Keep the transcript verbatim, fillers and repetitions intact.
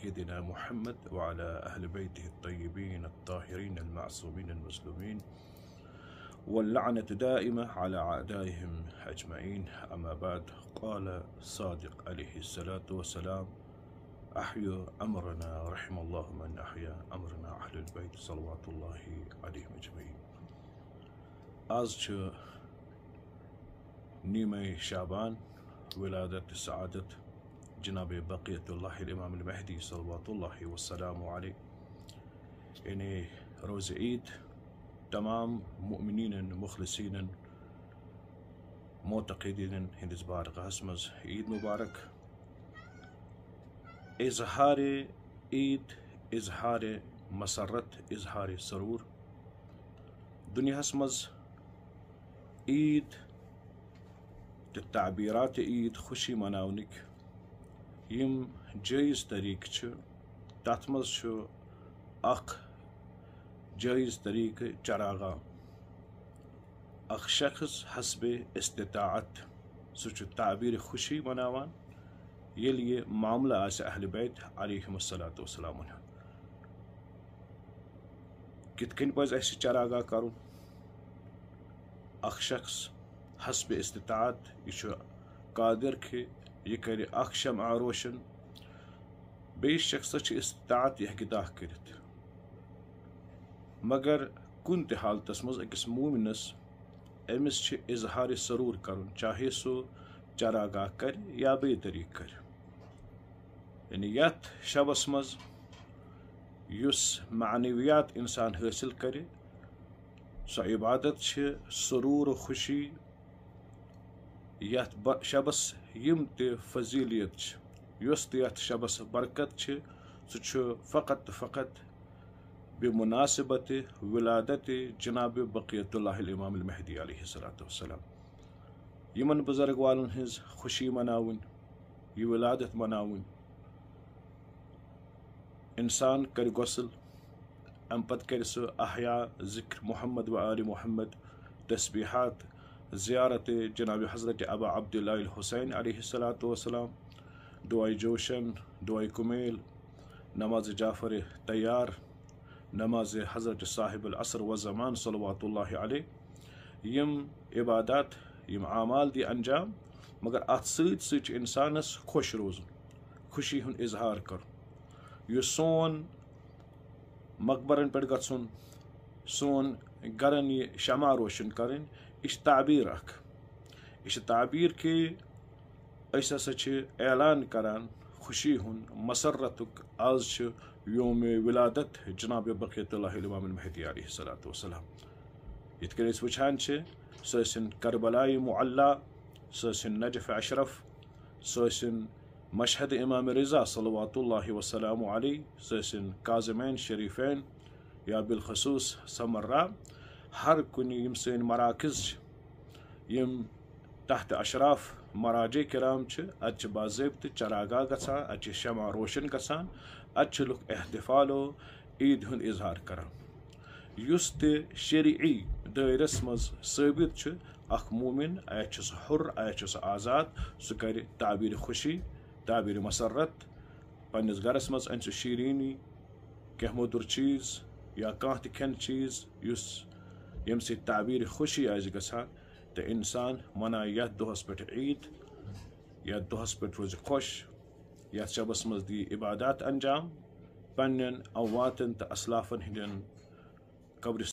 سيدنا محمد وعلى أهل بيته الطيبين الطاهرين المعصومين المظلومين، واللعنة دائمة على أعدائهم أجمعين. أما بعد، قال صادق عليه الصلاة والسلام: أحيوا أمرنا، رحم الله من أحيا أمرنا أهل البيت، صلوات الله عليهم أجمعين. آز چھُ نیمہ شعبان، ولادت سعادت جناب بقیت اللہ الامام المہدی صلوات اللہ وسلام علیہ، یعنی روز عید۔ تمام مؤمنین، مخلصین، معتقدین ہندس بارگاہس منٛز عید مبارک۔ اظہار عید، اظہار مسرت، اظہار سرور۔ دنیاہس منٛز عید تہٕ تعبیرات عید، خوشی مناونٕکۍ یِم جٲیز طریقہٕ چھِ، تَتھ منٛز چھُ اکھ جٲیز طریقہٕ چراغا۔ اکھ شخص حسب استطاعت، سُہ چھُ تعبیر خوشی مناوان، ییٚلہِ یہِ معاملہٕ آسہِ اہل بیت علیہم الصلوۃ والسلام ہُنٛد۔ کِتھ کٔنۍ پَزِ اَسہِ چراگاہ کَرُن؟ اَکھ شخص حسب استطاعت، یہِ چھُ قادر کہِ یہِ کَرِ اَکھ شمع روشن، بیٚیِس شخصَس چھِ استطاعت، یہِ ہیٚکہِ دَہ کٔرِتھ۔ مگر کُنہِ تہِ حالتَس منٛز أکِس مومنَس، أمِس چھِ اظہار سرور کَرُن، چاہے سُہ چراگاہ کَرِ یا بیٚیہِ طریٖقہٕ کَرِ۔ یعنی یَتھ شبس منٛز یُس معنویات انسان حٲصِل کرِ، سۄ عبادت چھِ سرور و خوشی۔ یَتھ ب-، شبس یِم تہِ فضیلیت چھِ، یۄس تہِ یَتھ شبس برکت چھِ، سُہ چھُ فقط تہٕ فقط بمناسبت ولادت جناب بقیت اللہ الامام المہدی علیہ الصلوۃ والسلام۔ یِمن بزرگ والن ہٕنٛز خوشی مناوٕنۍ، یہِ ولادت مناوٕنۍ۔ انسان کرِ غسل، امہِ پتہٕ کرِ سُہ احیا، ذکر محمد و آل محمد، تسبیحات، زیارت جناب حضرت ابا عبداللہ الحسین علیہ الصلوۃ والسلام، دعائے جوشن، دعائے کمیل، نماز جعفر تیار، نماز حضرت صاحب العصر و زمان صلوات اللہ علیہ۔ یِم عبادات، یِم اعمال دی انجام، مگر اتھ سۭتۍ سۭتۍ چھُ انسانس خۄش روزُن، خوشی ہُنٛد اظہار کرُن۔ یُس سون مقبرن پٮ۪ٹھ گژھُن، سون گرن یہِ شمع روشن کرٕنۍ، یہِ چھِ تعبیر اکھ۔ یہِ چھِ تعبیر کہِ أسۍ ہسا چھِ اعلان کران خوشی ہُنٛد، مسرتُک۔ آز چھُ یوم ولادت جناب بقیت اللہ الامام المہدی علیہ الصلوۃ والسلام۔ یِتھ کٔنۍ أسۍ وٕچھان چھِ، سُہ ٲسِن کربلائے معلیٰ، سُہ ٲسِن نجف اشرف، سُہ ٲسِن مشہد امام رضا صلوات اللہ وسلام علیہ، سُہ ٲسِن کاظمین شریفین، یا بالخصوص سمرہ، ہر کُنہِ یِم سٲنۍ مراکز چھِ، یِم تحت اشراف مراجع کرام چھِ، اتہِ چھِ باضٲبطہٕ چراگاہ گژھان، اتہِ چھِ شمع روشن گژھان، اتہِ چھِ لُکھ احتفال و عید ہُنٛد اظہار کران۔ یُس تہِ شرعی دٲیرس منٛز ثٲبت چھُ، اکھ مومن، اتہِ چھُ سُہ حر، اتہِ چھُ سُہ آزاد، سُہ کرِ تعبیر خوشی، تعبیر مسرت، پننِس گرس منٛز انہِ سُہ شیرینی، کینٛہہ مۄدُر چیز یا کانٛہہ تہِ کھٮ۪ن چیز، یُس، ییٚمہِ سۭتۍ تعبیر خوشی آسہِ گژھان، تہٕ انسان منایہِ یتھ دۄہس پٮ۪ٹھ عید، یتھ دۄہس پٮ۪ٹھ روزِ خۄش، یتھ شبس منٛز دِیہِ عبادات انجام، پننٮ۪ن امواتن تہٕ اسلافن ہٕنٛدٮ۪ن قبرِ